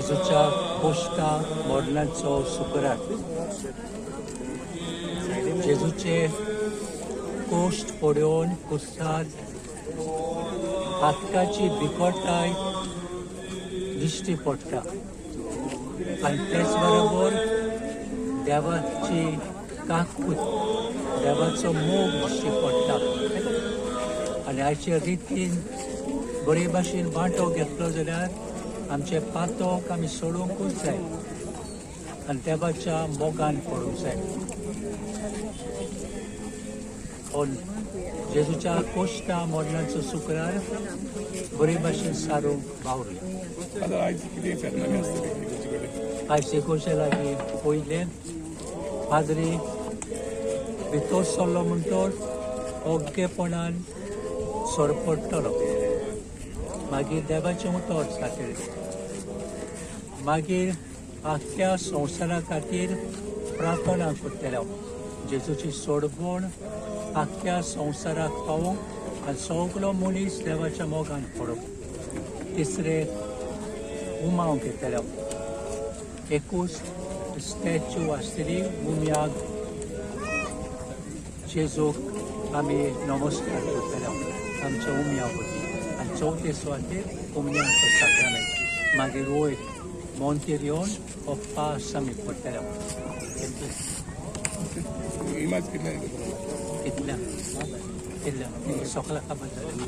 जेजूच्या कोश्टा मरणाचो शुक्रार. जेजूचे कोश्ट पळोवन कुस्तार पातकाची बिकटाय दिश्टी पडटा आनी तेच बरोबर देवाची काकूत, देवाचो मोग दिश्टी पडटा. आनी आयचे रितीन बरे भाशेन वांटो घेतलो जाल्यार आमचे पातक आमी सोडोवंकूच जाय आनी देवाच्या मोगान पडूंक जाय. जेजूच्या कोश्टा मरणाचो शुक्रार बरे भाशेन सारूंक वावरुया. आयज इगोर्जे लागीं पयलें पाद्री भितर सरलो म्हणटोच ओग्गेपणान सरपडटलो, मागीर देवाचें उतर जातलें, मागीर आख्ख्या संवसारा खातीर प्रार्थना करतले. जेजूची सोडवण आख्ख्या संवसाराक पावोवंक आनी सगलो मनीस देवाच्या मोगान पडूंक. तिसरे उमाव घेतले, एकूच स्टॅच्यू आसतली उम्याक जेजूक आमी नमस्कार करतले आमच्या उम्या वतीन. आनी चवथे सुवातेर उम्याचो साक्रामेंत, मागीर वयर मोंतीर येवन हो पास आमी पडटले. कितल्या कितल्या सगळ्या खबर जालें.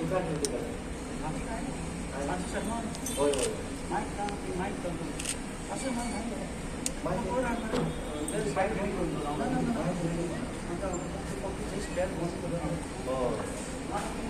मुखार न्ही तुका. हय हय. हय.